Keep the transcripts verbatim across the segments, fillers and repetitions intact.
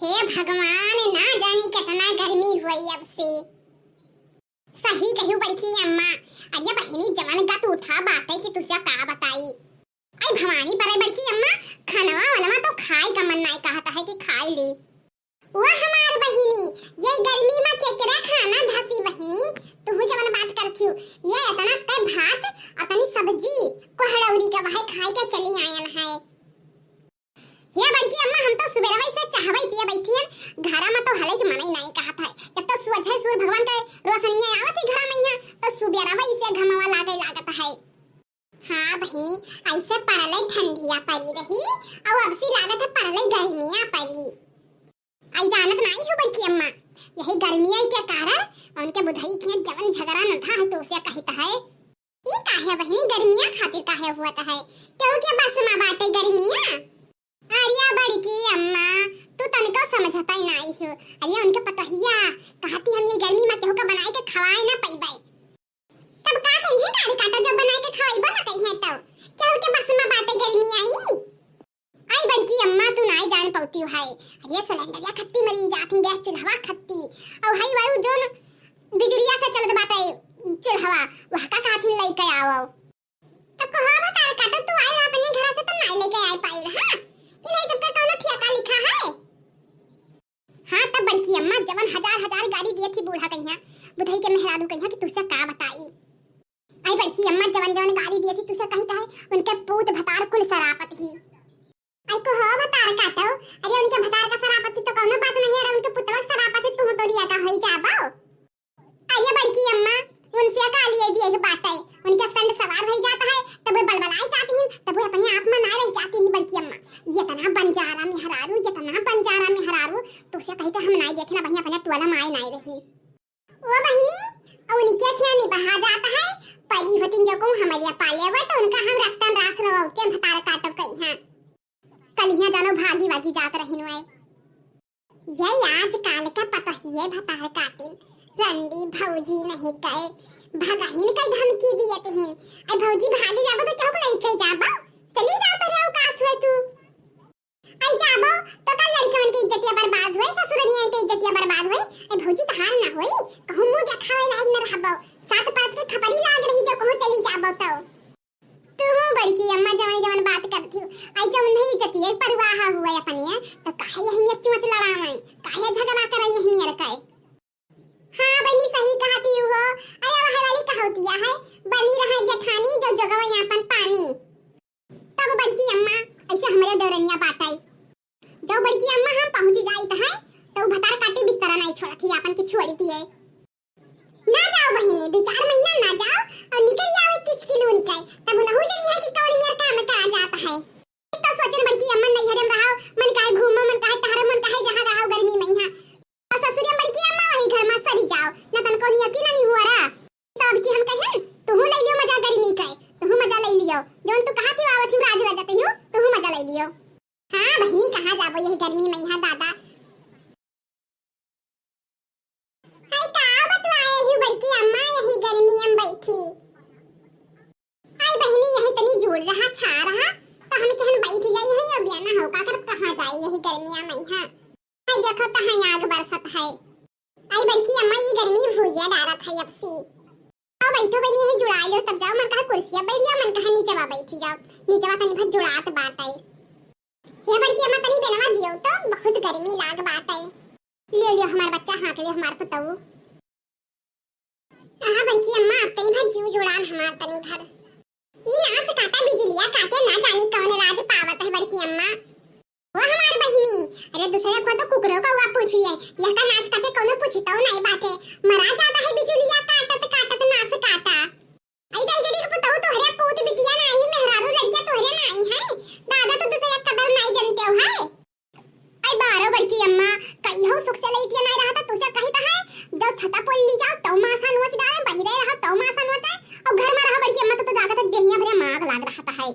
हे भगवान, ना जानी केतना गर्मी हुई अब से। सही कहियो बड़की अम्मा। अरे बहिनी, जवन गत उठा बाटे कि तुसे का बताई। आई भवानी परे बड़की अम्मा, खनवा वनवा तो खाई का मन नाई कहत है कि खाई ली। वाह हमार बहिनी, ये गर्मी मा केकरा खाना धसी बहिनी, तुहू जवन बात करथिउ, ये इतना ते भात, अतनी सब्जी, कोहड़ौरी का वहे खाई के चली आयन है। हे बड़की अम्मा, हम तो सुबेरवई से चहवई पिए बैठी हन, घरा मा तो हले के मनई नाई कहत है। एक तो सुबह सूर्य भगवान के रोशनिया आवत ही घरा मा, यहाँ तो सुबेरवई से घमवा लागे लागत है। हाँ बहिनी, ऐसे परले ठंडिया परी रही, और अब सी लागत है परले गर्मिया परी। आई जानत नाई हो बड़की अम्मा, यही गर्मिया के कारण उनके बुधई के जवन झगड़ा न था तो उसे कहित है। ई काहे बहिनी, गर्मिया खातिर काहे हुआ है? क्योंकि बस मा बाटे गर्मिया। अरे बड़की अम्मा, तू तनिको समझता ही नाई हो। अरे उनके पतोहिया कहती हम ये गर्मी मा केहू का बनाए के खवाए ना पइबे। तब का करिहे तार काटो, जब बनाए के खवाइबो ना करिहे तो? केहू के बस मा बाटे गर्मी आई? आई बड़की अम्मा, तू नाई जान पौती है। अरे सिलेंडरिया खत्ती मरी जात ही, गैस चूल्हवा खत्ती। और हई वायु जोन बिजुलिया से चलत बाटे चूल्हवा, वह का कहथिन लइके आवो। तब कहो भतार काटो, तू आए रहा अपने घर से तो नाई लेके आए पाई रहा। कि नहीं सबका कौनो ठेका लिखा है? हाँ तब बड़की अम्मा जवन हजार हजार गारी दिए थी बूढ़ा कहिया, बुधई के मेहरारू कहिया कि तुसे का बताई। आई बड़की अम्मा जवन जवन गारी दिए थी तुसे कही तो है, उनके पूत भतार कुल सरापत ही। आई कहो भतार काटो, अरे उनके भतार का सरापत ही तो कौनो बात नहीं है, अरे उनके पुतवा के सरापत ही तुम तो रिया का होई जाबो। अरे बड़की अम्मा, उनसे का लिए दिए के बाटे, उनके संग सवार भई जात है, तब वे बलबलाए जाती हैं, तब वे अपने आप मा ना रह जाती हैं बड़की अम्मा। इतना बंजारा मेहरारू, इतना बंजारा मेहरारू, तुसे कही तो हम नाई देखे ना बहिनी, अपने टोला मा आए नाई रही। ओ बहिनी, उनके खिया निबहा जात है, परी होतिन जो कहूँ हमरिया पाले हुए, तो उनका हम रक्तन रास रो के भतार काटो कही, हाँ। कलिया जानो भागी वागी जात रहिन हुए। ये आजकाल का पतोहिए भतार काटिन, रंडी भौजी नहीं कहे, भगहिन कई धमकी दिए तिहिन। आई भौजी भागी जाबो तो केहू को लेके जाबो, चली जाओ तो औकात हुए तू। आई जाबो तो कल लड़कवन के इज्जतिया बर्बाद हुए, ससुरनिया के इज्जतिया बर्बाद हुए। आई भौजी तहार ना होई, कहूँ मुँह देखावे लायक न रहबो, सात पात के खपरी लाग रही जो कहूँ चली जाबो तो। तुहू बड़की अम्मा जवन जवन बात करती हो, आई जवन नहीं इज्जतिया परवाह हुआ अपने, तो काहे यही में चोंच लड़ावे, काहे झगड़ा करे यही में अरकाए? हाँ बहिनी सही कहती हो, अरे वह वाली कहौतिया है, बनी रहे जेठानी जो जोगवा अपन पानी। तब बड़की अम्मा ऐसे हमरे डोरनिया बाटाई। जो बड़की अम्मा हम पहुँची जाइत है, तो उ भतार काटी बिस्तरा नहीं छोड़त ही, आपन की छोड़ी दिए। ना जाओ बहिनी, दो चार महीना ना जाओ और निकल जाओ किचकिलून के, तब उनहु जनी है कि कौन मेर काम का आ जात है। तो सोचन बड़की अम्मा नैहरे में रहो, मन काहे घूमो, मन काहे टहरो, मन काहे जहाँ रहो गर्मी में यहाँ। और ससुरे में बड़की अम्मा वही घर में सरी जाओ, ना तन को नियति ना नहीं हुआ रा। तब की हम कहन, तुहू ले लियो मजा गर्मी के, तुहू मजा ले लियो, जौन तू कहा थी आवत ही राज राजा तहियो, तुहू मजा ले लियो। हाँ बहिनी, कहाँ जाबो यही गर्मी में यहाँ दादा। हाय का बतवाए ही बड़की अम्मा यही गर्मी में बैठी। हाय बहिनी, यही तनी जोर रहा, छा रहा, तो हमें कहन बैठ जाई है, अब बियाना हो का करब, कहाँ जाई यही गर्मिया में यहाँ। हाय देखो तो हाय आग बरसत है। आई बड़की अम्मा, ई गर्मी भुजिया डारत है अब सी। आओ बैठो बहिनी, यही जुड़ा लो, तब जाओ, मन कहा कुर्सिया बैठ जाओ, मन कहा नीचवा बैठी जाओ, नीचवा तनी भर जुड़ात बाटे। हे बड़की अम्मा, तनी बेनवा दियो तो, बहुत गर्मी लाग बाटे। लियो, लियो हमार बच्चा, हाँक लियो हमार पुतऊ। हाँ बड़की अम्मा, अब तनी भर जीव जुड़ान हमार तनी भर। ई नास काटा बिजुलिया काटे, ना जानी कौन राज पावत है बड़की अम्मा। ओ हमार बहिनी, अरे दूसरे को तो कुकरो कौआ पूछिए, यह का नाच काटे कौनो पूछतो नहीं बाटे। मरा जाता है बिजुलिया काटत काटत नास काटा। आई दाई जड़ी को तो तोहरे पूत बिटिया नहीं, मेहरारू लड़किया तोहरे नहीं है। दादा तो दूसरे कदर नहीं जानते हो है। आई बारो बड़की अम्मा, कहियो सुख से लइटिया नहीं रहा था, तुसे कही तो है, जब छता पोल ली जाओ, तौ मासा नोच डाले, बहिरे रहा, तौ मासा नोचे, और घर में रहा बड़की अम्मा, तो, तो जागत देहिया भरे माग लाग रहा था है।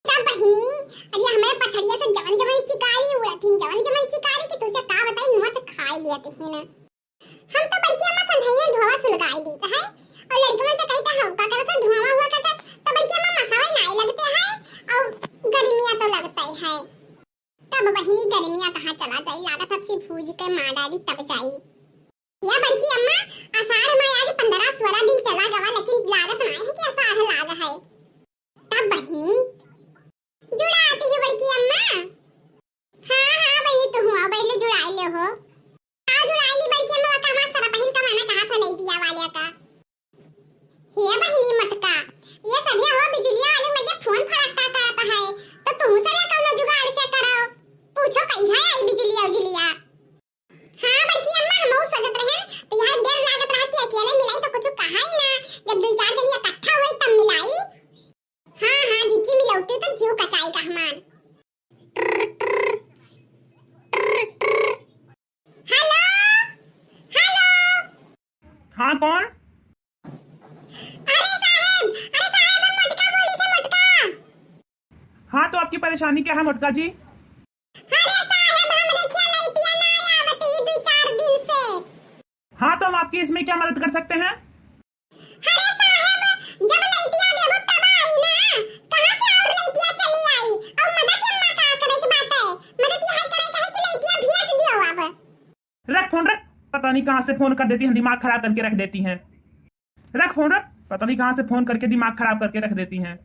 तब बहिनी, अरे हमारे पछड़िया से जवन जवन चिकारी उड़त हिन, जवन जवन चिकारी कि तुसे का बताई, नोच खाए लिया तिहिन। हम तो बड़की अम्मा संझैया धुआं सुलगाई दीत है, और लड़कवन से कही तो हम का करत है, धुआं हुआ करता, तो बड़की अम्मा मसावे नाई लगते हैं, और गर्मिया तो लगते हैं। तब बहिनी गर्मिया कहाँ चला जाई, लागत अब से भूज के मार डाली तब जाई। या बड़की अम्मा, आषाढ़ में आज पन्द्रह सोलह दिन चला गवा, लेकिन लागत नाहीं है कि आषाढ़ लाग है। तब बहिनी जुड़ाती है बड़की अम्मा। हाँ, हाँ बहिनी, तू हुआ पहले जुड़ाई ले हो। का जुड़ाई ली बड़की अम्मा, का हमार सारा बहिन का माना कहा था लइटिया वाले का। हे बहिनी मोटका, ये सभे हो बिजुलिया वाले लगे फोन फड़कता करत है, तो तू सभे कौनो जुगाड़ से करो, पूछो कहिया आई बिजुलिया उजुलिया। हाँ बड़की अम्मा, हम सोचत रहे तो यहाँ देर लागत रहा कि अकेले मिलाई तो कुछ कहा ही ना, जब दो चार जनी इकट्ठा हुई तब मिलाई। हाँ हाँ जिज्जी, मिलौती तो जीव कचाई का हमार। हेलो, हेलो। हाँ, कौन? अरे साहेब, अरे साहेब, हम मोटका बोली थे, मोटका। हाँ, तो आपकी परेशानी क्या है मोटका जी? अरे साहेब, हमरे खिया लइटिया ना आवत ई दू चार दिन से। हाँ, तो हम आपकी इसमें क्या मदद कर सकते हैं? अरे साहेब, जब लइटिया देबो तब आई ना, कहाँ से और लइटिया चली आई? और मदद अम्मा का करे के बात है, मदद यही करे के है कि लइटिया भेज दियो अब। रख फोन रख, पता नहीं कहाँ से फोन कर देती हैं, दिमाग खराब करके रख देती हैं। रख फोन रख, पता नहीं कहाँ से फोन करके दिमाग खराब करके रख देती हैं।